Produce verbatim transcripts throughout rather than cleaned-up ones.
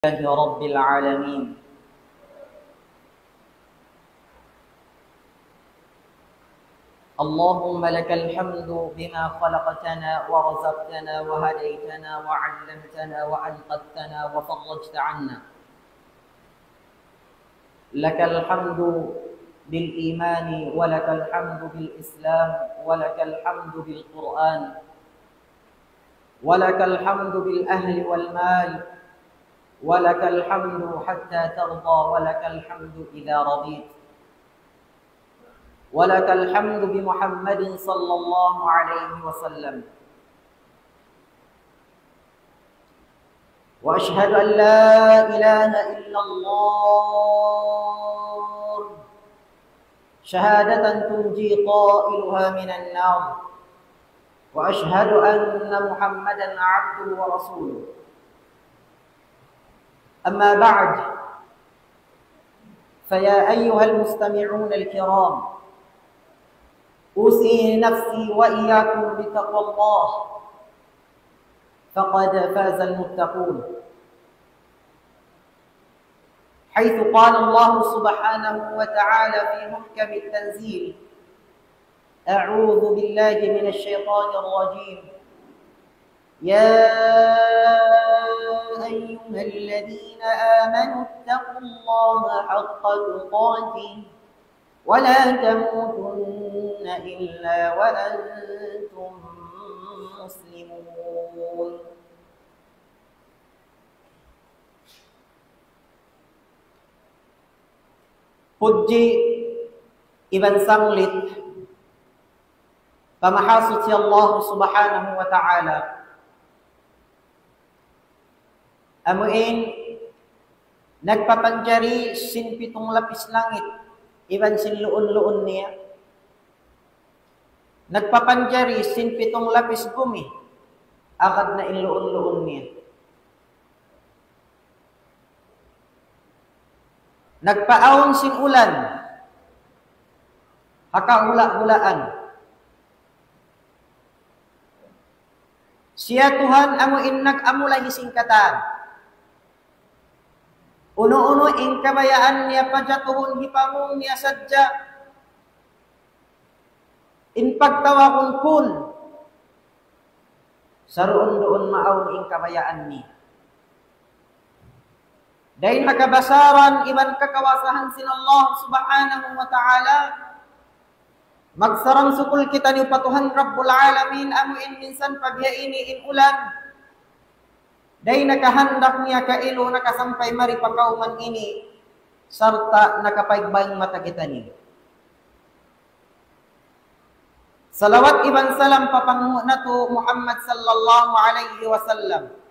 لله رب العالمين. اللهم لك الحمد بما خلقتنا ورزقتنا وهديتنا وعلمتنا وأنقذتنا وفرجت عنا. لك الحمد بالإيمان ولك الحمد بالإسلام ولك الحمد بالقرآن ولك الحمد بالأهل والمال ولك الحمد حتى ترضى ولك الحمد إذا رضيت ولك الحمد بمحمد صلى الله عليه وسلم. وأشهد أن لا إله إلا الله شهادة تنجي قائلها من النار، وأشهد أن محمدا عبده ورسوله. أما بعد، فيا أيها المستمعون الكرام، أوصي نفسي وإياكم بتقوى الله، فقد فاز المتقون، حيث قال الله سبحانه وتعالى في محكم التنزيل: أعوذ بالله من الشيطان الرجيم. يا أيها الذين آمنوا اتقوا الله حق تقاته ولا تموتن إلا وأنتم مسلمون. Pudji iban sanglit pa Mahasuchi Allah Subhanahu wa Ta'ala. Amu in nagpapanjari sin pitung lapis langit iban sin luun-luun niya. Nagpapanjari sin pitung lapis bumi, agad na in luun-luun niya. Nagpaawn sin ulan ha kahula'-hulaan. Siya Tuhan amu in nag-amula hi sin katan. Unu-unu in kabayaan niya pajatuhun, hipamung niya sadja. In pagtawagun kun, saruun-duun maawn in kabayaan niya. Dayn ha kabasaran iban kakawasahan sin Allah Subhanahu wa Ta'ala, magsarang-sukul kitaniyu pa Tuhan Rabbul Alamin, amu in minsan pa biya' ini in ulan, dayn ha kahandak niya kailu nakasampay mari pa kawman ini, sarta' nakapaigbaing mata kitaniyu. Salawat iban salam pa panghu' natu' Muhammad sallallahu alayhi wasallam.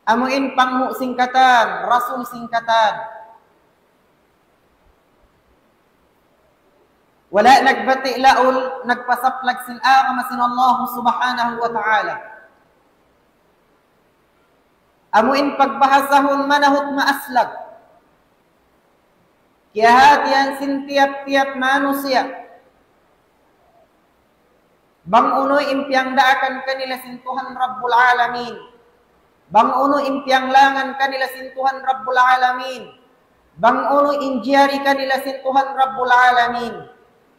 Amu in panghu' sin katan, rasul sin katan. Wala' nagbati' laul, nagpasaplag sin agama sin Allah Subhanahu wa Ta'ala. Amu in pagbahasahun manahut maaslag. Kiyahatihan sin tiyap-tiyap manusiya'. Bang unu in piyangdaakan kanila sin Tuhan Rabbul Alamin. Bang unu in piyanglangan kanila sin Tuhan Rabbul Alamin. Bang unu in jiyari kanila sin Tuhan Rabbul Alamin.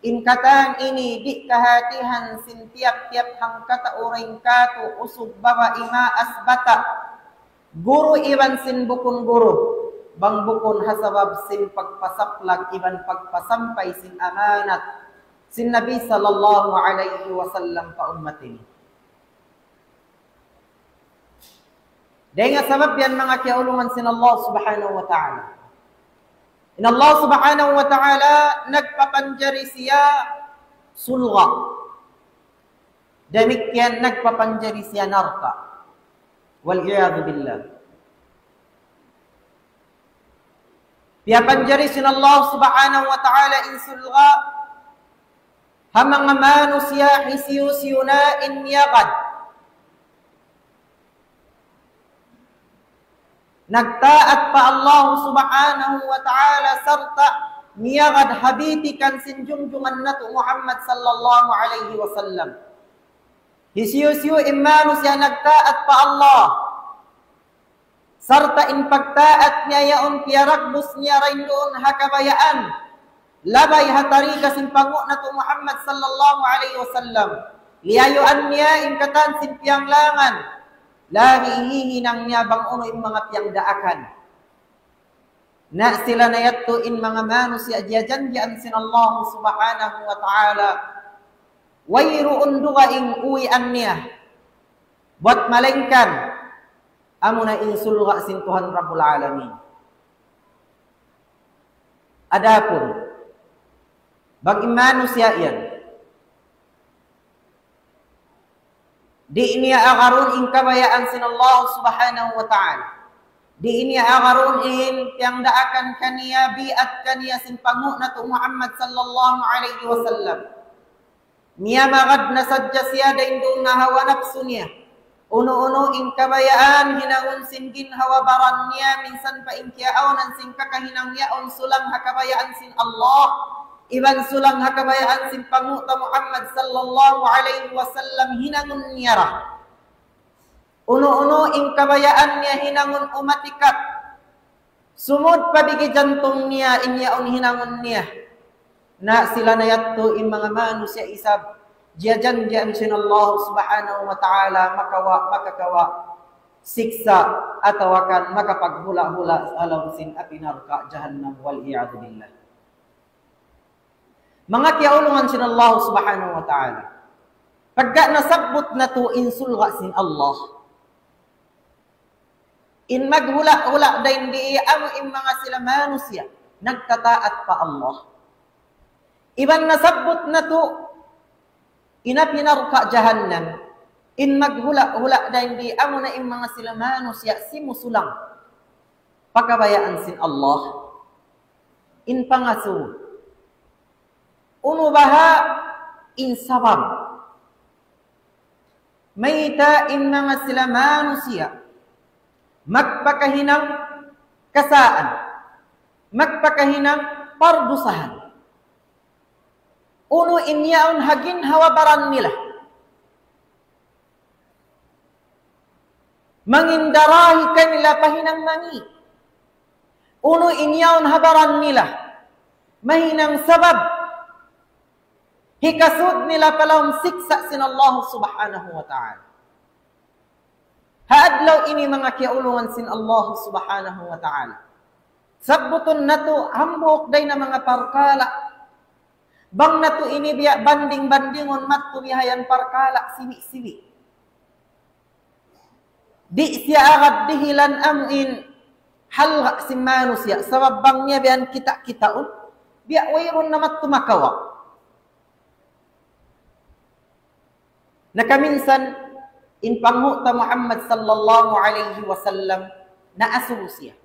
In katan ini di' kahatihan sin tiyap-tiyap hangkatau dayn kātu', usug babai, maas bata'. Guru iban sin bukun guru, bang bukun ha sabab sin pagpasaplag iban pagpasampay sin amanat sin Nabi sallallahu alayhi wasallam pa ummat ini. Dayn ha sabab yan, manga kiyaulungan sin Allah Subhanahu wa Ta'ala. In Allah Subhanahu wa Ta'ala nagpapanjari siya surga'. Damikkiyan nagpapanjari siya narka'. Wal iyadhu billah. Piyapanjari sin Allah Subhanahu wa Ta'ala in surga' ha manga manusiya' hisiyu-siyu na in miyagad nagtaat pa Allah Subhanahu wa Ta'ala sarta' miyagad ha bitikan sin jungjungan natu' Muhammad sallallahu alayhi wasallam. Hisiyu-siyu in manusiya' nagtaat pa Allah, Sarta' in pagtaat niya yaun piyaragbus niya dayn duun ha kabayaan. Labay ha tarika sin panghu' natu' Muhammad sallallahu alayhi wasallam. Liyayuan niya in katan sin piyanglangan. Labi hihinang niya bang unu in manga piyangdaakan. Na sila na yadtu in manga manusiya' jiyajanjian sin Allah subhanahu wa ta'ala. Wayruun dugaing uwian niya. Buwat malaingkan, amuna in surga' sin Tuhan Rabbul Alamin. Adapun, bang in manusiya' yan, di' niya agarun in kabayaan sin Allah subhanahu wa ta'ala. Di' niya agarun in piyangdaakan kaniya, biat kaniya sin panghu' natu' Muhammad sallallahu alayhi wasallam. Miyamagad na sadja siya dayn duun ha hawa napsu niya. Unu-unu in kabayaan hinangun sin ginhawa-baran niya, minsan pa in kiyaawnan sin kakahinang niya, awn sulang ha kabayaan sin Allah, iban sulang ha kabayaan sin panghu' ta Muhammad sallallahu alayhi wasallam hinangun niya ra. Unu-unu in kabayaan niya hinangun umatikat. Sumud pa bigi jantung niya in yaun hinangun niya. Na sila na yadtu in manga manusiya' isab, jiyajanjian sin Allah subhanahu wa ta'ala makawa', makakawa' siksa' atawa kan makapaghula'-hula' ha lawm sin api narka' jahannam, wal iyadhu billah. Manga kiyaulungan sin Allah subhanahu wa ta'ala. Pagka nasabbut natu' in surga' sin Allah, in maghula'-hula' dayn di amu in manga sila manusiya' nagtataat pa Allah. Iban nasabbut natu' in api narka' jahannam, in maghula'-hula' dayn di amuna in manga sila manusiya' simusulang pa kabayaan sin Allah. In pangasubu, unu baha' in sabab mayta' in manga sila manusiya' magpakahinang kasaan, magpakahinang pardusahan? Unu in yaun ha ginhawa-baran nila mangindarahi kanila pa hinang mangi'? Unu in yaun ha baran nila mahinang sabab hikasud nila pa lawm siksa' sin Allah subhanahu wa ta'ala? Ha adlaw ini manga kiyaulungan sin Allah subhanahu wa ta'ala, sabbutun natu' hambuuk dayn ha manga parkala'. Bang natu' ini biya' banding-bandingun, madtu bihayan parkala' siwi'-siwi'. Di' siya agad dihilan amu in halga' sin manusiya', sabab bang niya biya' yan kita'-kitaun, biya' wayruun na madtu makawa'. Na kaminsan in panghu' ta Muhammad sallallahu alayhi wasallam naasubu siya.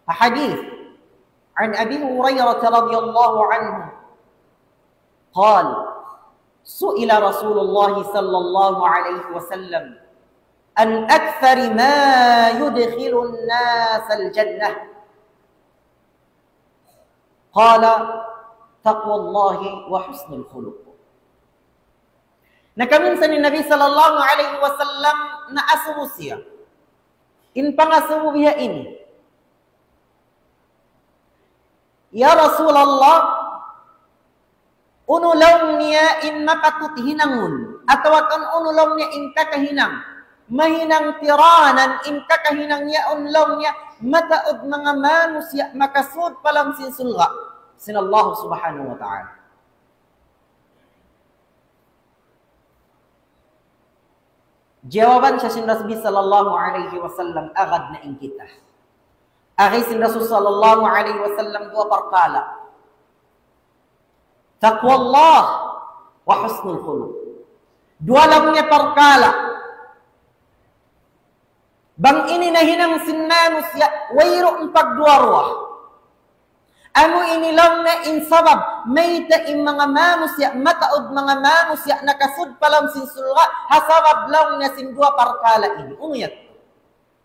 Hadith عن أبي هريرة رضي الله عنه قال: سئل رسول الله صلى الله عليه وسلم عن أكثر ما يدخل الناس الجنة، قال: تقوى الله وحسن الخلق. Na kaminsan in Nabi sallallahu alayhi wasallam naasubu siya. In pangasubu biya' ini, "Ya Rasulullah, unu laung niya in mapatut hinangun, atawa kan unu laung niya in kakahinang mahinang tiranan in kakahinang yaun laung niya mataud manga manusiya' makasud pa lawm sin surga' sin Allah subhanahu wa ta'ala?" Jawaban siya sin Rasul sallallahu alayhi wasallam, agad na in kita. Agi sin Rasul sallallahu alayhi wasallam duwa parkala'. تقوى الله وحسن الخلق. Duwa laung niya parkala'. Bang ini nahinang sin manusiya', wayruun pagduwa-ruwa. Amu ini laung niya in sabab mayta' in manga manusiya', mataud manga manusiya' nakasud pa lawm sin surga', ha sabab laung niya sin duwa parkala' ini. Unu yadtu?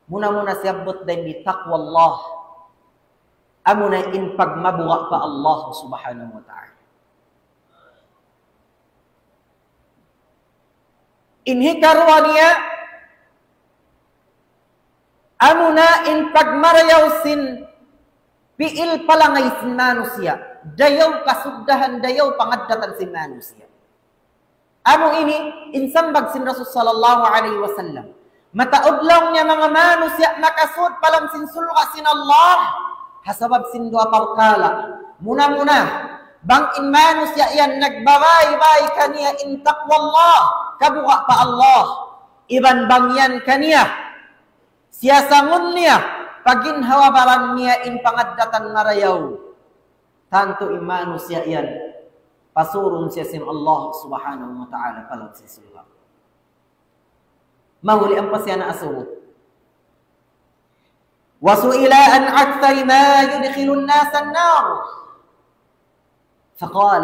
Muna-muna siyabbut dayn di taqwa Allah. Amuna in pagmabuga' pa Allah subhanahu wa ta'ala. In hikaruwa niya, Amuna in pagmarayaw sin pi'il palangay sin manusiya'. Dayaw kasuddahan, dayaw pangaddatan sin manusiya'. Amu ini in sambag sin Rasul sallallahu alayhi wasallam. Mataud laung niya manga manusiya' makasud pa lawm sin surga' sin Allah. Ha sabab sin duwa parkala'. Muna-muna, bang in manusiya' yan nagbabaybay kaniya in taqwa Allah, kabuga' pa Allah. Iban bang yan kaniya siyasangun niya, pa ginhawa-baran niya in pangaddatan marayaw. Tantu in manusiya' yan, pasurun siya sin Allah subhanahu wa ta'ala pa lawm sin surga'. Mahuli ampa siya naasubu. وسئل عن أكثر ما يدخل الناس النار فقال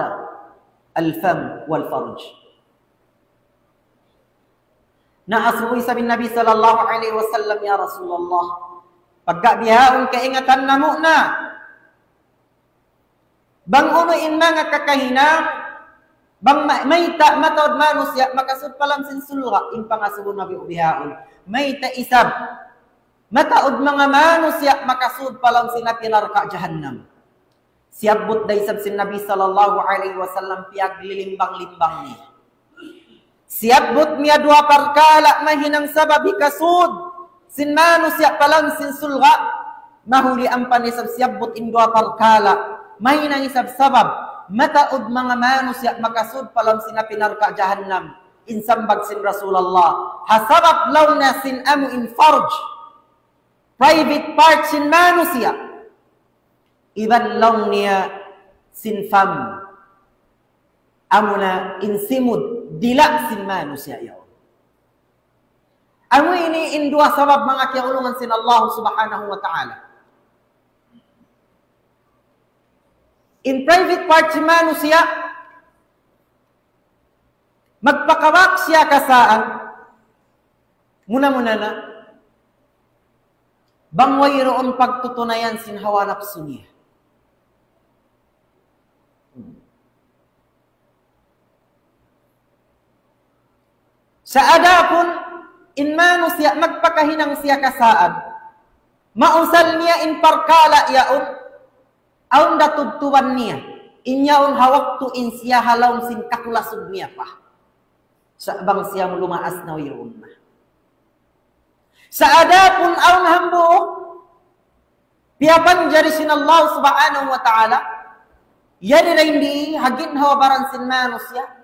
الفم والفرج. Naasubu isab in Nabi sallallahu alayhi wasallam, "Ya Rasulullah, pagka bihaun kaingatan namu' na, bang unu in manga kakahinang, bang ma-, mayta' mataud manusiya' makasud pa lawm sin surga'?" In pangasubu Nabi bihaun, mayta' isab mataud manga manusiya' makasud pa lawm sin api narka' jahannam. Siyabbut da isab sin Nabi sallallahu alayhi wasallam piyaglilimbang-limbang niya. Siyabbut niya duwa parkala' mahinang sabab hikasud sin manusiya' pa lawm sin surga'. Mahuli ampa niya isab siyabbut in duwa parkala' mahinang isab sabab mataud manga manusiya' makasud pa lawm sin api narka' jahannam. In sambag sin Rasulullah, ha sabab laung niya sin amu in farj, private part sin manusiya'. Iban laung niya sin fam. Amuna in simud, dila' sin manusiya' yaun. Amu ini in duwa sabab, manga kiyaulungan sin Allah subhanahu wa ta'ala. In private part sin manusiya', magpakabak siya kasaan, muna-muna na, bang wayruun pagtutunayan sin hawa napsu niya. Sa' adapun in manusiya' magpakahinang siya kasaan, mausal niya in parkala' yaun, awn da tubtuban niya. In yaun ha waktu in siya ha lawm sin kakulasug niya pa. Sa' bang siya lumaas na, wayruun na. Sa' adapun awn hambuuk, piyapanjari sin Allah subhanahu wa ta'ala, yari dayn di ha ginhawa-baran sin manusiya',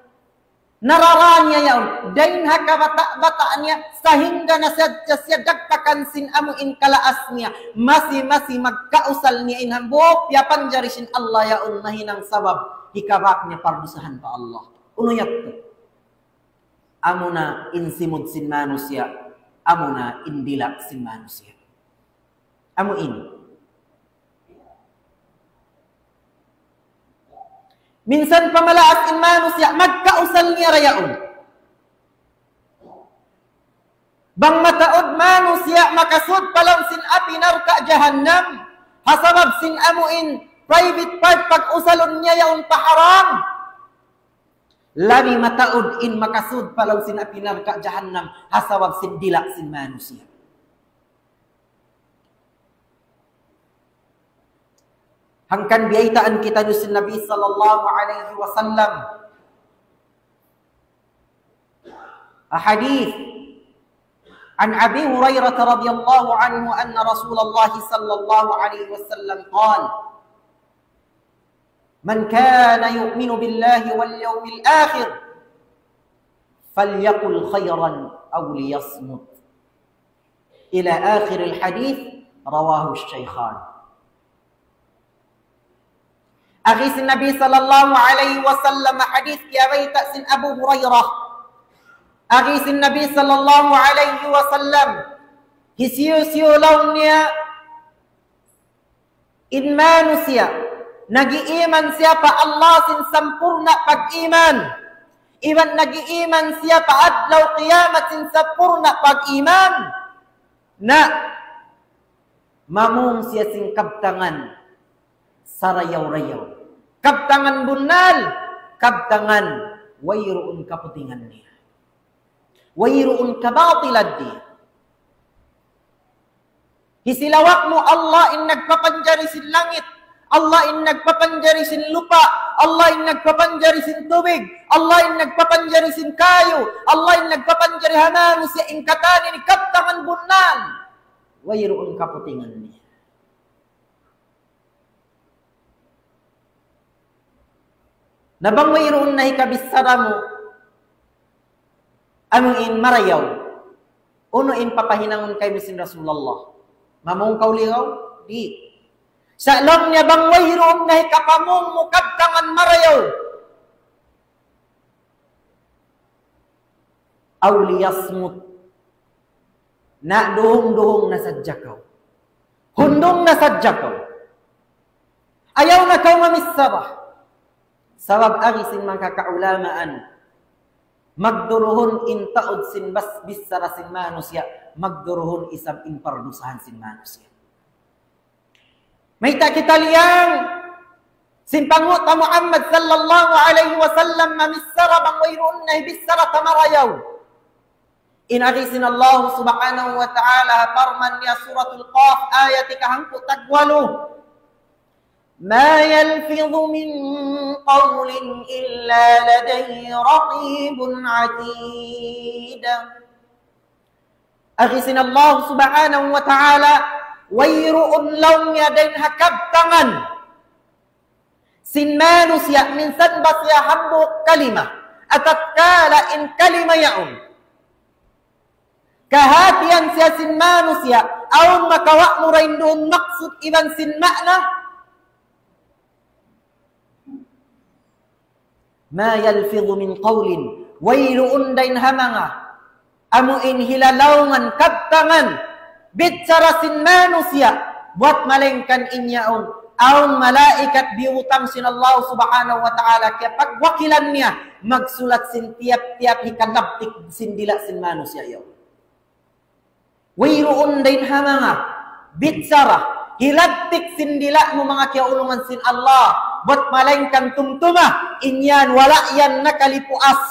narara niya yaun, dayn ha kabata'-bata' niya, sahingga na sadja siya dagpakan sin amu in kalaas niya, masi-masi magkausal niya in hambuuk, piyapanjari sin Allah yaun mahinang sabab hikabak niya pardusahan pa Allah. Unu yadtu? Amuna in simud sin manusiya', amuna in dila' sin manusiya'. Amu ini. Minsan pa malaas in manusiya', magkausal niya ra yaun. Bang mataud manusiya' makasud pa lawm sin api narka' jahannam, ha sabab sin amu in private part pag-usalun niya yaun pa haram. Labi mataud in makasud pa lawm sin api narka' jahannam, ha sabab sin dila' sin manusiya'. Hangkan biyaytaan kitaniyu sin Nabi sallallahu alayhi wasallam. Hadith عن أبي هريرة رضي الله عنه أن رسول الله صلى الله عليه وسلم قال: من كان يؤمن بالله واليوم الآخر فليقل خيرا أو ليصمت. إلى آخر الحديث. رواه الشيخان. Agi sin Nabi sallallahu alayhi wasallam, hadith kiyabayta' sin Abu Hurairah. Agi sin Nabi sallallahu alayhi wasallam, hisiyu-siyu laung niya in manusiya', nag-iiman siya pa Allah sin sampurna' pag-iman, iban nag-iiman siya pa adlaw kiyamat sin sampurna' pag-iman, na mamung siya sin kabtangan sarayaw-rayaw. Kabtangan bunnal, kabtangan wayruun kaputingan niya. Wayruun kabatilan niya. Hisilawak mu, Allah in nagpapanjari sin langit, Allah in nagpapanjari sin lupa', Allah in nagpapanjari sin tubig, Allah in nagpapanjari sin kayu, Allah in nagpapanjari ha manusiya' in katan ini kabtangan bunnal. Wayruun kaputingan niya. Na bang wayruun na hikabichara mu, amu in marayaw, unu in papahinangun kaymu sin Rasulullah? Mamung kaw ligaw? Di'. Sa' laung niya bang wayruun na hikapamung mu kabtangan marayaw, أو ليصمت. Na duhung-duhung na sadja kaw. Hundung na sadja kaw. Ayaw na kaw mamichara. Sabab agi sin manga kaulamaan, magduruhun in taud sin bas-, bichara sin manusiya', magduruhun isab in pardusahan sin manusiya'. Mayta' kita liyang sin panghu' ta Muhammad sallallahu alayhi wasallam mamichara bang wayruun na hibichara ta marayaw? In agi sin Allah subhanahu wa ta'ala, parman niya Suratul Qaf, ayat ikahangpu' tagwalu. ما يلفظ من قول إلا لديه رقيب عتيد. Agi sin Allah subhanahu wa ta'ala, wayruun laung niya dayn ha kabtangan sin manusiya' minsan ba siya hambuuk kalima. Atatkala in kalima yaun kahatihan siya sin manusiya', awn makawa' mu dayn duun maksud iban sin ma'na. ما يلفظ من قول, wayruun dayn ha manga amu in hilalaungan kabtangan bichara sin manusiya', buwat malaingkan in yaun awn malaikat biyutang sin Allah subhanahu wa ta'ala kiyapagwakilan niya magsulat sin tiyap-tiyap hikalabtik sin dila' sin manusiya' yaun. Wayruun dayn ha manga bichara, hilattik sin dila' mu manga kiyaulungan sin Allah, buwat malaingkan tumtuma, in yan wala' yan nakalipuas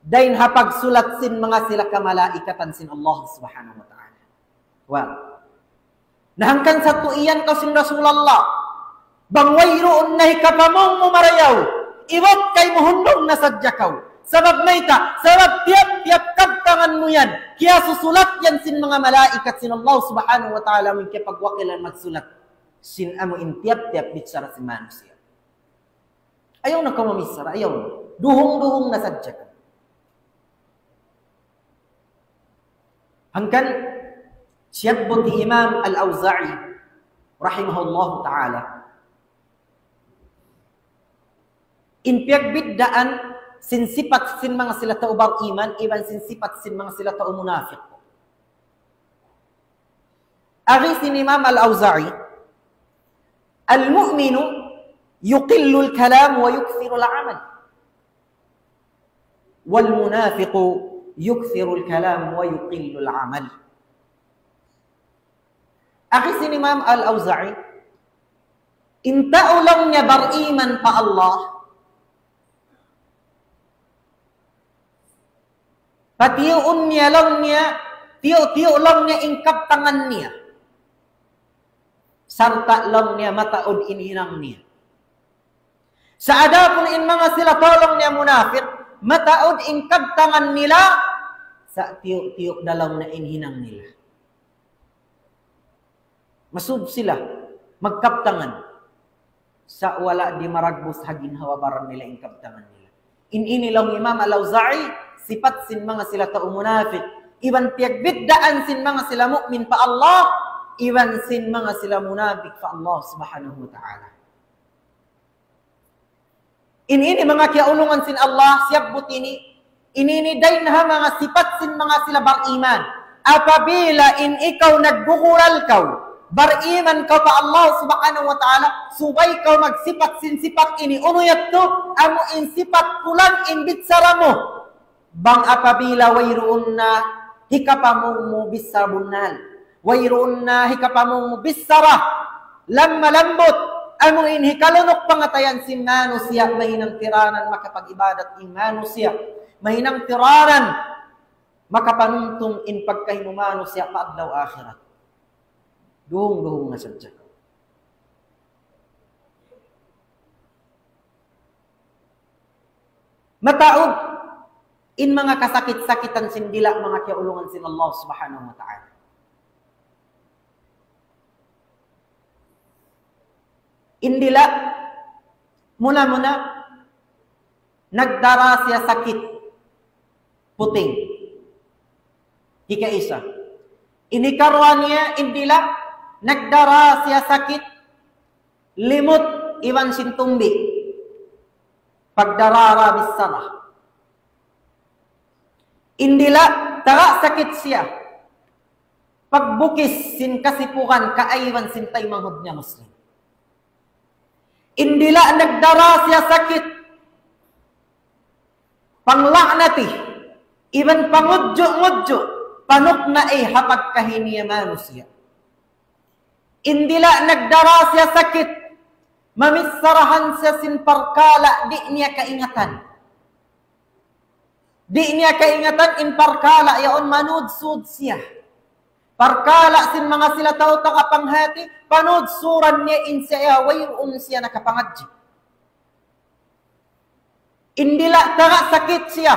dayn ha pagsulat sin manga sila kamalaikatan sin Allah subhanahu wa ta'ala. Wa. Na hangkan satu iyan kaw sin Rasulullah, bang wayruun na hikapamung mu marayaw, iwat kaymu hundung na sadja kaw. Sabab mayta', sabab tiyap-tiyap kabtangan mu yan, kiyasusulat yan sin manga malaikat sin Allah subhanahu wa ta'ala, amu in kiyapagwakilan magsulat sin amu in tiyap-tiyap bichara sin manusiya'. Ayaw na kaw mamichara, ayaw na. Duhung-duhung na sadja kaw. Hangkan siyabbut hi Imam Al-Awza'i rahimahullahu ta'ala in piyagbiddaan sin sipat sin manga sila tau bariman iban sin sipat sin manga sila tau munafik. Agi sin Imam Al-Awza'i, المؤمن يقل الكلام ويكثر العمل، والمنافق يكثر الكلام ويقل العمل. Agi sin Imam Al-Awza'i, in tau laung niya bariman pa Allah, patiyuun niya laung niya, tiyu'-tiyu' laung niya in kabtangan niya. Sarta' laung niya mataud in hinang niya. Sa' adapun in manga sila tau laung niya munafik, mataud in kabtangan nila, sa' tiyu'-tiyu' da laung niya in hinang nila. Masub sila magkabtangan. Sa' wala' di' maragbus ha ginhawa-baran nila in kabtangan nila. In ini laung Imam Al-Awza'i, sipat sin manga sila tau munafik. Iban piyagbiddaan sin manga sila mu'min pa Allah, iban sin manga sila munafik pa Allah subhanahu wa ta'ala. In ini manga kiyaulungan sin Allah, siyabbut ini, in ini dayn ha manga sipat sin manga sila bariman. Apabila in ikaw naggugural kaw, bariman kaw pa Allah subhanahu wa ta'ala, subay kaw magsipat sin sipat ini. Unu yadtu? Amu in sipat kulang in bichara mu. Bang apabila wayruun na hikapamung mu bichara bunnal, wayruun na hikapamung mu bichara lamma-lambut, amu in hikalunuk pangatayan sin manusiya', mahinang tiranan makapag-ibadat in manusiya', mahinang tiranan makapanumtum in pagkahi mu manusiya' pa adlaw akhirat. Duhung-duhung na sadja. Mataud in manga kasakit-sakitan sin dila', manga kiyaulungan sin Allah Subhanahu wa Ta'ala. In dila', muna-muna, nagdara siya sakit puting. Hikaisa. Ini karuwa niya, in dila', nagdara siya sakit limut iban sin tumbi. Pagdarara bichara. In dila', taga sakit siya pagbukis sin kasipugan kaiban sin taymanghud niya Muslim. In dila' nagdara siya sakit pangla'nati, iban pangudju'-ngudju', panuknai ha pagkahi niya manusiya'. In dila' nagdara siya sakit, mamicharahan siya sin parkala' di' niya kaingatan. Di' niya kaingatan in parkala' yaun, manudsud siya. Parkala' sin manga sila tau taga panghati, panudsuran niya in siya, wayruun siya nakapangadji'. In dila' taga sakit siya,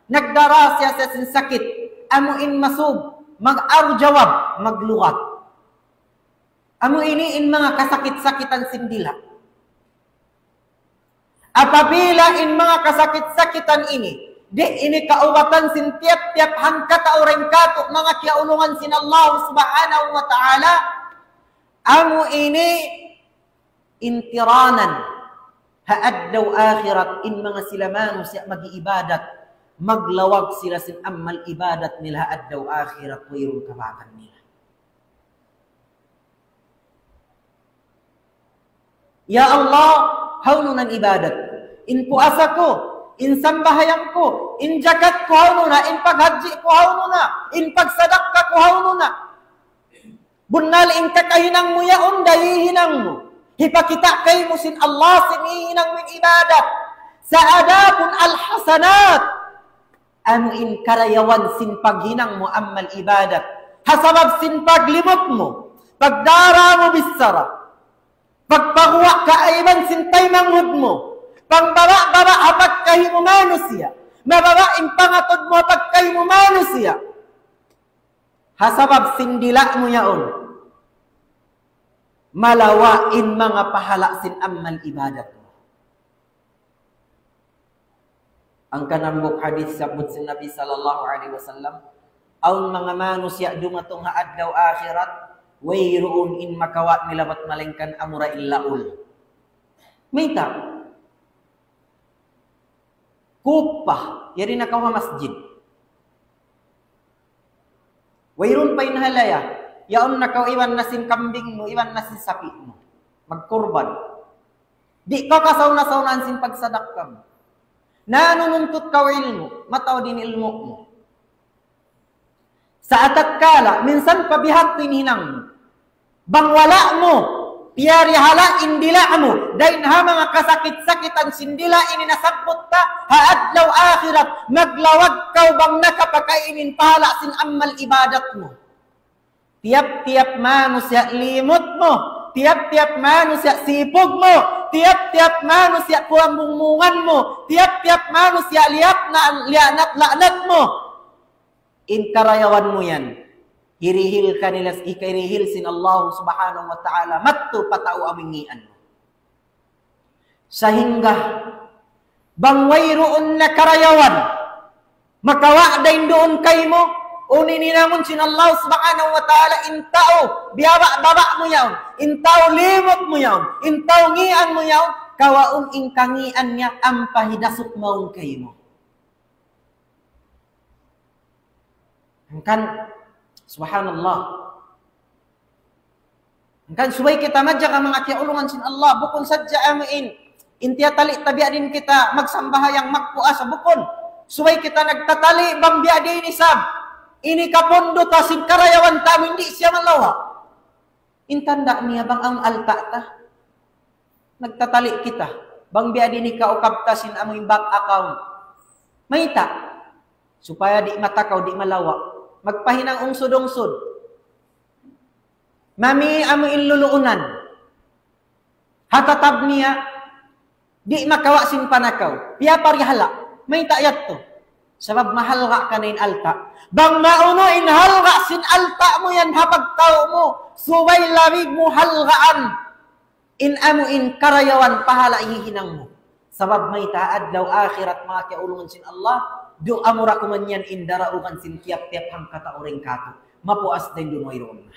nagdara siya sin sakit, amu in masub, mag-aru jawab, maglugat. Amu ini in manga kasakit-sakitan sin dila'. Apabila in manga kasakit-sakitan ini, di' ini kaubatan sin tiyap-tiyap hangkatau dayn kātu' manga kiyaulungan sin Allah Subhanahu wa Ta'ala, amu ini in tiranan ha adlaw akhirat in manga sila manusiya' mag-iibadat, maglawag sila sin amal ibadat nila ha adlaw akhirat, wayruun kabatan nila. Ya Allah, hawnu na in ibadat ku, in puasa ku, in sambahayang ku, in jakat ku hawnu na, in paghadji' ku hawnu na, in pagsadakka ku hawnu na. Bunnal in kakahinang mu yaun, da hihinang mu. Hipakita' kaymu sin Allah sin hihinang mu in ibadat. Sa' adapun al-hasanat, amu in karayawan sin paghinang mu amal ibadat. Ha sabab sin paglimut mu, pagdara mu bichara, pagpaguwa' kaaiban sin taymanghud mu, pangbaba'-baba' ha pagkahi mu manusiya', mababa' in pangatud mu ha pagkahi mu manusiya'. Ha sabab sin dila' mu yaun, malawa' in manga pahala' sin amal ibadat mu. Hangkan hambuuk hadith sabbut sin Nabi sallallahu alayhi wasallam, awn manga manusiya' dumatung ha adlaw akhirat, wayruun in makawa' nila bat malaingkan amura in laul. Mayta'? Kupa, yari na kaw ha masjid. Wayruun pa in halaya, yaun na kaw iban na sin kambing mu, iban na sin sapi' mu. Magkurban. Di' kaw kasauna-saunaan sin pagsadakka mu. Nanuntut kaw ilmu', mataud in ilmu' mu. Sa' atatkala, minsan pa biya' ha yan in hinang mu. Bang wala' mu piyarihala' in dila' mu dayn ha manga kasakit-sakitan sin dila' ini nasabbut ta, ha adlaw akhirat, maglawag kaw bang nakapakain in pahala' sin amal ibadat mu. Tiyap-tiyap manusiya' limut mu, tiyap-tiyap manusiya' sipug mu, tiyap-tiyap manusiya' kuwang bungmungan mu, tiyap-tiyap manusiya' liyap na, liyanat-lanat mu. In karayawan mu yan, hirihil kanila, hikarihil sin Allah Subhanahu wa Ta'ala, madtu pa tau amu in ngian mu. Sahingga, bang wayruun na karayawan, makawa' dayn duun kaymu, unu in hinangun sin Allah Subhanahu wa Ta'ala, in tau, biyaba'-baba' mu yaun, in tau limut mu yaun, in tau ngian mu yaun, kawaun in kangian niya ampa hidasuk mawn kaymu. Hangkan, subhanallah. Hangkan subay kita majaga manga kiyaulungan sin Allah, bukun sadja amu in, in tiyatali' ta biya' diin kita magsambahayang, magpuasa, bukun. Subay kita nagtatali' bang biya' diin isab. Ini kapundu ta sin karayawan ta amu in di' siya malawa'. In tanda' niya bang awn alta' ta. Nagtatali' kita. Bang biya' diin hikaukab ta sin amu in bank account. Mayta'? Supaya di' matakaw, di' malawa'. Magpahinang ungsud-ungsud. Mami amu in luluunan. Ha tatab niya, di' makawa' sin panakaw. Piyaparihala. Mayta' yadtu? Sabab mahalga' kaniya in alta'. Bang maunu in halga' sin alta' mu yan ha pagtaw mu, subay labay mu halgaan in amu in karayawan pahala' hihinang mu. Sabab mayta', adlaw akhirat, manga kiyaulungan sin Allah, duwa mu ra kuman yan in daraugan sin tiyap-tiyap hangkatau dayn kātu'. Mapuas dayn duun wayruun na.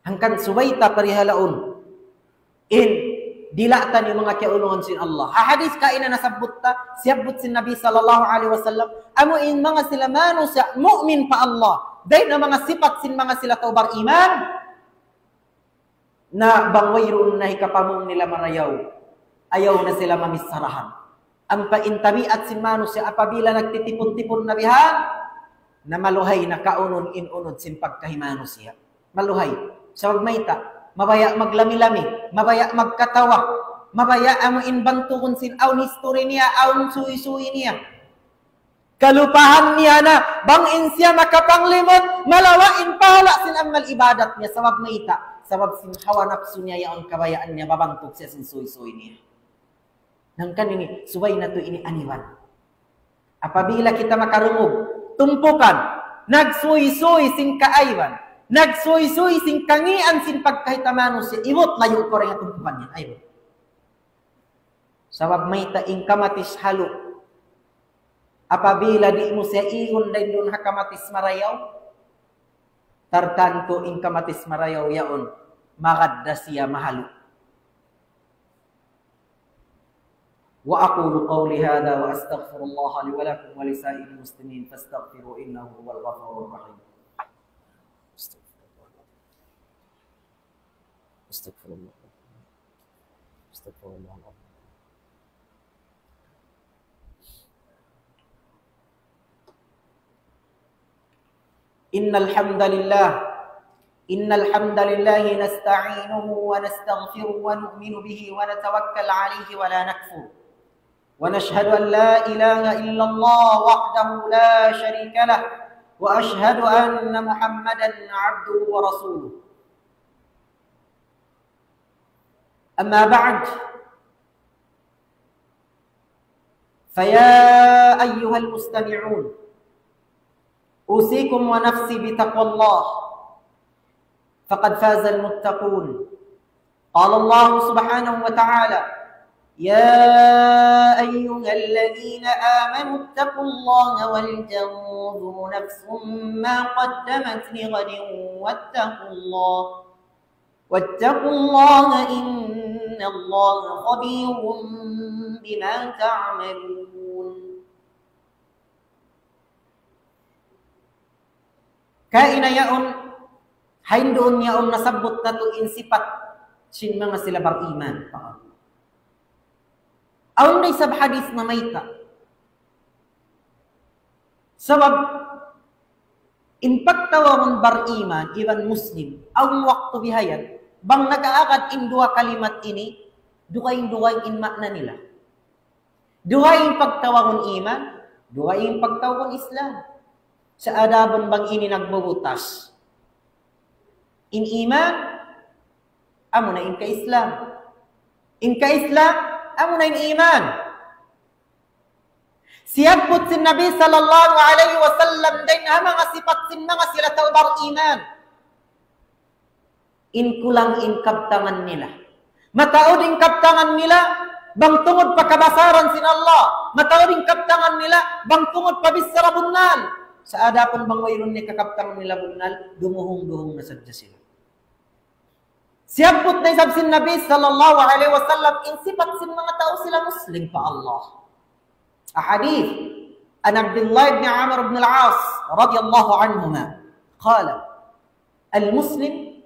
Hangkan subay ta parihalaun in dila' ta ini, manga kiyaulungan sin Allah. Ha hadith kaina nasabbut ta, siyabbut sin Nabi sallallahu alayhi wasallam, amu in manga sila manusiya' mu'min pa Allah, dayn ha manga sipat sin manga sila tau bariman, na bang wayruun na hikapamung nila marayaw, ayaw na sila mamissarahan. Ampa in tabiat sin manusiya' apabila nagtitipun-tipun na bihan, na maluhay na kaunun in unud sin pagkahi manusiya'. Maluhay. Sabab mayta', mabaya' maglami-lami, mabaya' magkatawa, mabaya' amu in bantugun sin awn history niya, awn suysuy niya. Kalupahan niya na, bang in siya makapanglimut, malawa' in pahala' sin amal ibadat niya. Sabab mayta', sabab sin hawa napsu niya yaun kabayaan niya, babantug siya sin suysuy niya. Hangkan ini, subay natu' ini aniban. Apabila kita makarungug, tumpukan, nagsuysuy sin kaaiban, nagsuysuy sin kangian sin pagkahi ta manusiya', ibut layu' kaw dayn ha tumpukan niya, aiban. Sabab mayta', in kamatis halu'. Apabila di' mu siya igun dayn duun ha kamatis marayaw, tartantu in kamatis marayaw yaun, magad da siya mahalu'. وأقول قولي هذا وأستغفر الله لي ولكم ولسائر المسلمين فاستغفروه إنه هو الغفور الرحيم. أستغفر الله. أستغفر الله. أستغفر الله العظيم. إن الحمد لله، إن الحمد لله نستعينه ونستغفره ونؤمن به ونتوكل عليه ولا نكفر. ونشهد أن لا إله إلا الله وحده لا شريك له، وأشهد أن محمدا عبده ورسوله. أما بعد، فيا أيها المستمعون، أوصيكم ونفسي بتقوى الله، فقد فاز المتقون. قال الله سبحانه وتعالى: يا أيها الذين آمنوا اتقوا الله ولتنظر نفس ما قدمت لغد واتقوا الله، واتقوا الله إن الله خبير بما تعملون. Kaina yaun, ha duun yaun nasabbut natu' in sipat sin manga sila bariman. Awn da isab hadith namayta'. Sabab, in pagtawagun bariman iban Muslim, awn waktu bihayan, bang nag-aagad in duwa kalimat ini, dugaing-dugaing in ma'na nila. Dugaing pagtawagun iman, dugaing pagtawagun Islam. Sa' adapun bang ini nagbubutas, in iman, amuna in ka-Islam. In ka-Islam, amuna in iman. Siyabbut sin Nabi sallallahu alayhi wasallam dayn ha manga sipat sin manga sila tau bariman. In kulang in kabtangan nila. Mataud in kabtangan nila, bang tungud pa kabasaran sin Allah. Mataud in kabtangan nila, bang tungud pa bichara bunnal. Sa' adapun bang wayruun na in kabtangan nila bunnal, dumuhung-duhung na sadja sila. Siyabbut na isab sin Nabi sallallahu alayhi wasallam in sipat sin manga tau sila Muslim pa Allah. Hadith عن عبد الله بن عمرو بن العاص رضي الله عنهما قال: المسلم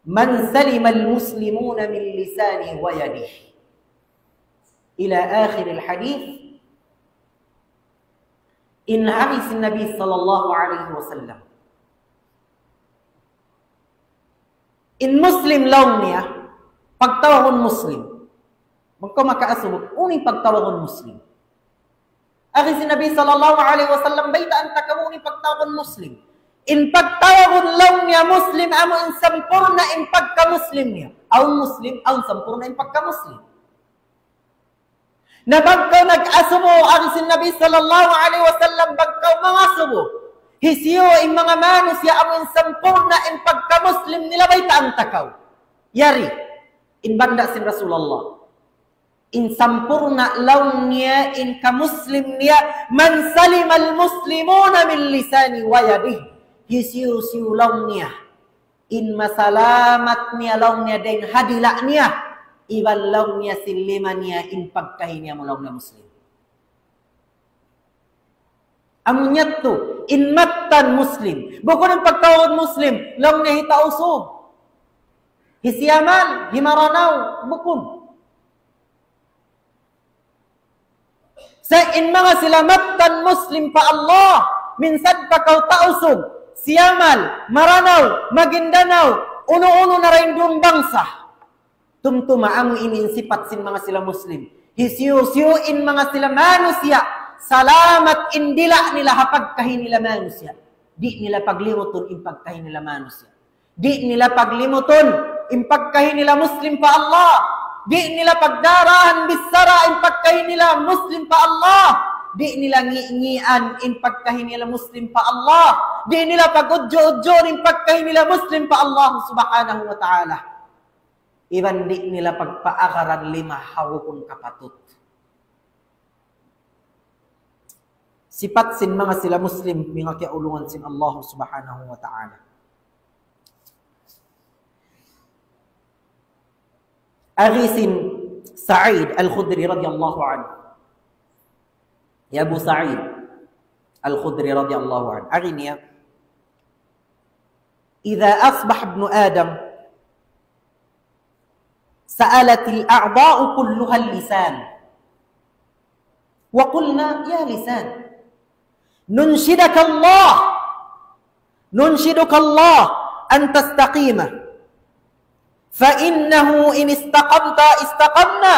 من سلم المسلمون من لسانه ويده. إلى آخر الحديث. In hadith Nabi sallallahu alayhi wasallam. In Muslim laung niya, pagtawagun Muslim. Bang kaw makaasubu, unu in pagtawagun Muslim? Agi sin Nabi sallallahu alayhi wasallam, baytaan ta kamu unu in pagtawagun Muslim. In pagtawagun laung niya Muslim, amu in sampurna' in pagka-Muslim niya. Awn Muslim, awn sampurna' in pagka-Muslim. Na bang kaw nag-asubu, agi sin Nabi sallallahu alayhi wasallam, bang kaw mangasubu, hisiyu in manga manusiya' amu in sampurna' in pagka-Muslim nila, baytaan ta kaw. Yari, in banda' sin Rasulullah. In sampurna' laung niya, in ka-Muslim niya, من سلم المسلمون من لسانه ويده. Hisiyu-siyu laung niya in masalamat niya laung niya dayng ha dila' niya, iban laung niya sin lima niya, in pagkahi niya mu laung niya Muslim. Amu niya tu, in mattan Muslim. Bukun in pagtawagun Muslim, laung niya hi Tausug, hi Siyamal, hi Maranao, bukun. Sa' in manga sila mattan Muslim pa Allah, minsan pa kaw Tausug, Siyamal, Maranao, Maguindanao, unu-unu na ra in duun bangsa. Tumtuma, amu ini in sipat sin manga sila Muslim. Hisiyu-siyu in manga sila manusiya', salamat in dila' nila ha pagkahi nila manusiya', di' nila paglimutun in pagkahi nila manusiya'. Di' nila paglimutun in pagkahi nila Muslim pa Allah. Di' nila pagdarahan bichara in pagkahi nila Muslim pa Allah. Di' nila ngi'-ngian in pagkahi nila Muslim pa Allah. Di' nila pag-udju'-udjuun in pagkahi nila Muslim pa Allah Subhanahu wa Ta'ala. Iban di' nila pagpaagaran lima ha bukun kapatut. Sipat sin manga sila Muslim, manga kiyaulungan sin Allah Subhanahu wa Ta'ala. Agi sin Sa'id Al-Khudri radiyallahu anhu. Ya Abu Sa'id Al-Khudri radiyallahu anhu. Agi niya, إذا أصبح ابن آدم سألت الأعضاء كلها اللسان. وقلنا: يا لسان، ننشدك الله، ننشدك الله أن تستقيم، فإنه إن استقمت استقمنا،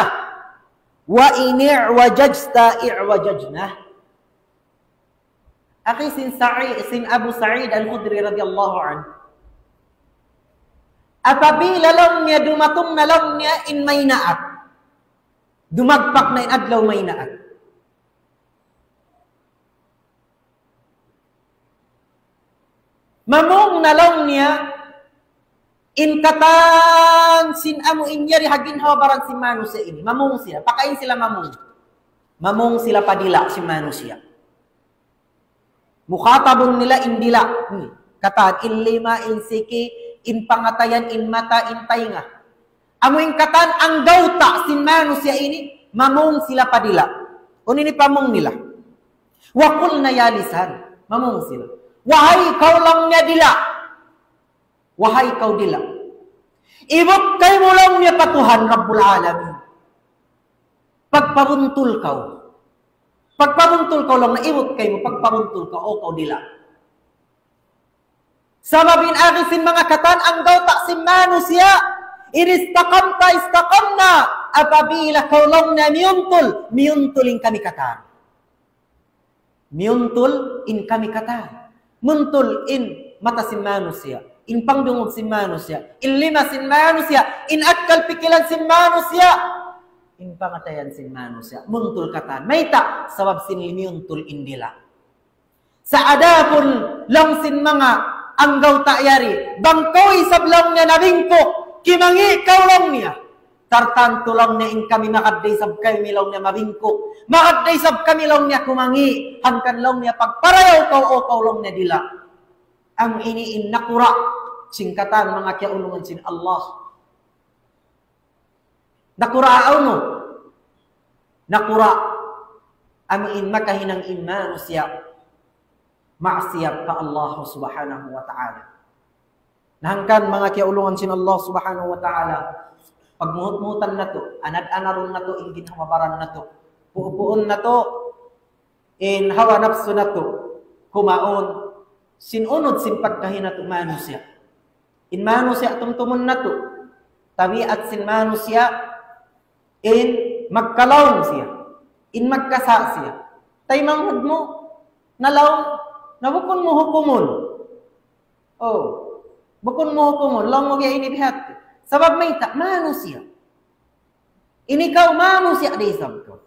وإن اعوججت اعوججنا. Agi sin Sa'i-, sin Abu Sa'id Al-Khudri radiyallahu anhu. Apabila laung niya dumatung na laung niya in maynaat, dumagpak na in adlaw maynaat, mamung na laung niya in katan sin amu in yari ha ginhawa-baran sin manusiya' ini. Mamung sila. Pakain sila mamung. Mamung sila pa dila' sin manusiya'. Mukhatabun nila in dila'. Hmm. Katan, in lima, in siki, in pangatayan, in mata, in taynga. Amu in katan anggawta' sin manusiya' ini, mamung sila pa dila'. Unu in pamung nila? وقلنا يا لسان. Mamung sila. Wahai kaw laung niya dila'. Wahai kaw dila'. Ibut kaymu laung niya pa Tuhan Rabbul Alamin. Pagpabuntul kaw. Pagpabuntul kaw laung niya, ibut kaymu, pagpabuntul kaw, o kaw dila'. Sabab in agi sin manga katan anggawta' sin manusiya', إن استقمت استقمنا, apabila kaw laung niya miyuntul, miyuntul in kami katan. Miyuntul in kami katan. Muntul in mata sin manusiya', in pangdungug sin manusiya', in lima sin manusiya', in akkal pikilan sin manusiya', in pangatayan sin manusiya'. Muntul katan. Mayta'? Sabab sin miyuntul in dila'. Sa' adapun laung sin manga anggawta' yari, bang kaw isab laung niya nabingkuk, kimangi' kaw laung niya. Tartantu laung niya in kami magad da isab kami laung niya mabingkuk. Magad da isab kami laung niya kumangi'. Hangkan laung niya pagparayaw kaw, o kaw laung niya dila'. Amu ini in nakura' sin katan manga kiyaulungan sin Allah. Nakura' unu? Nakura' amu in makahinang in manusiya' maksiyat pa Allah Subhanahu wa Ta'ala. Na hangkan manga kiyaulungan sin Allah Subhanahu wa Ta'ala, pagmuhut-muhutan natu', anad-anarun natu', in ginhawa-baran natu', puun-puun natu', in hawa napsu natu', kumaun, sin unud sin pagkahi natu' manusiya'. In manusiya' tumtumun natu', tabiat sin manusiya', in magkalaung siya, in magkasa' siya. Taymanghud mu, nalaung, na bukun mu hukumun. Oh, bukun mu hukumun, laung mu biya' ini biya' hādtu. Sabab mayta', manusiya'. Ini kaw manusiya' da isab kaw.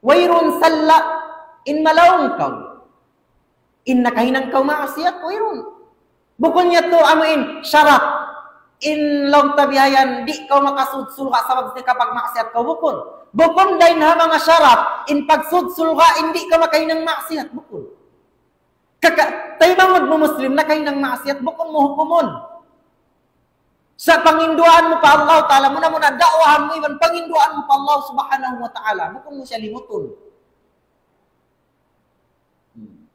Wayruun salla' in malaung kaw. In nakahinang kaw maksiyat, wayruun. Bukun yadtu amu in sharat. In laung ta bihayan, di' kaw makasud surga' sabab sin kapagmaksiyat kaw, bukun. Bukun dayn ha manga sharat, in pagsud surga', in di' kaw makahinang maksiyat, bukun. Kaka-, taymanghud mu Muslim, nakahinang maksiyat, bukun mu hukumun. Sa' panginduan mu pa Allah Ta'ala, muna-muna da'wahan mu, iban panginduan mu pa Allah Subhanahu wa Ta'ala, bukun mu siya limutun. Hmm.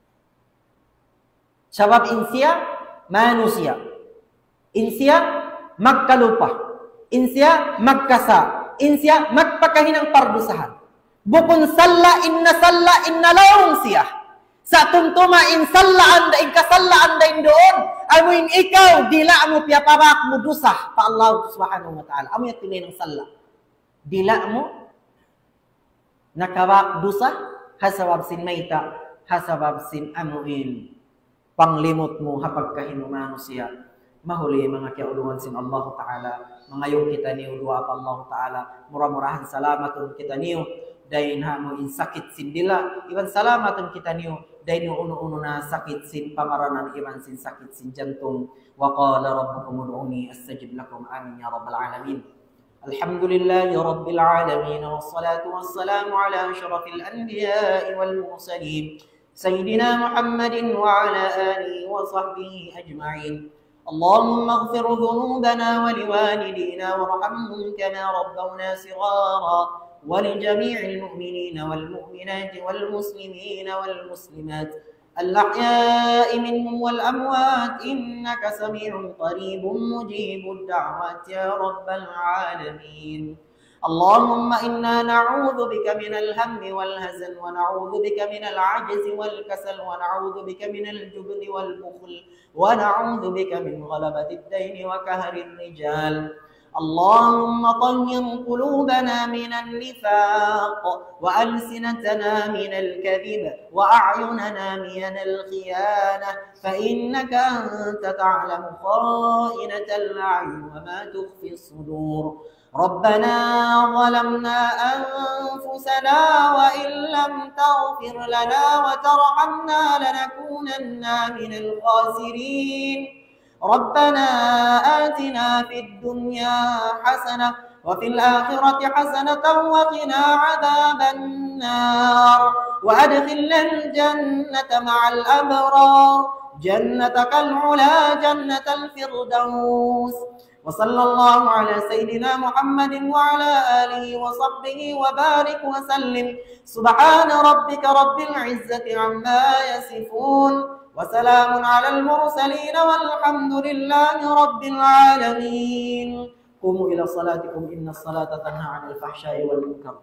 Sabab in siya manusiya'. In siya magkalupa. In siya magkasa'. In siya magpakahinang pardusahan. Bukun salla' in nasalla' in nalaung siya. Sa' tumtuma in sallaan da, in kasallaan da in duun, amu in ikaw, dila' mu piyapabak mu dusa pa Allah Subhanahu wa Ta'ala. Amu yadtu in salla'. Dila' mu nakabak dusa, ha sabab sin mayta', ha sabab sin amu in panglimut mu ha pagkahi mu manusiya'. Mahuli manga kiyaulungan sin Allahu Ta'ala, mangayu' kitaniyu duwaa pa Allahu Ta'ala, mura-murahan salamatun kitaniyu dayn ha amu in sakit sin dila', iban salamatun kitaniyu dayn ha unu-unu na sakit sin pamaranan iban sin sakit sin jantung. وقال ربكم ادعوني أستجب لكم. آمين يا رب العالمين. الحمد لله رب العالمين، والصلاة والسلام على أشرف الأنبياء والمرسلين، سيدنا محمد وعلى آله وصحبه أجمعين. اللهم اغفر ذنوبنا ولوالدينا وارحمهم كما ربونا صغارا، ولجميع المؤمنين والمؤمنات والمسلمين والمسلمات الأحياء منهم والأموات إنك سميع قريب مجيب الدعوات يا رب العالمين. اللهم إنا نعوذ بك من الهم والحزن، ونعوذ بك من العجز والكسل، ونعوذ بك من الجبن والبخل، ونعوذ بك من غلبة الدين وقهر الرجال. اللهم طهر قلوبنا من النفاق، وألسنتنا من الكذب، وأعيننا من الخيانة، فإنك أنت تعلم خائنة الأعين وما تخفي الصدور. ربنا ظلمنا أنفسنا وإن لم تغفر لنا وترحمنا لنكونن من الخاسرين. ربنا آتنا في الدنيا حسنة وفي الآخرة حسنة وقنا عذاب النار، وأدخلنا الجنة مع الأبرار، جنتك العلى، جنة الفردوس. وصلى الله على سيدنا محمد وعلى آله وصحبه وبارك وسلم. سبحان ربك رب العزة عما يصفون، وسلام على المرسلين، والحمد لله رب العالمين. قوموا إلى صلاتكم، إن الصلاة تنهى عن الفحشاء والمنكر.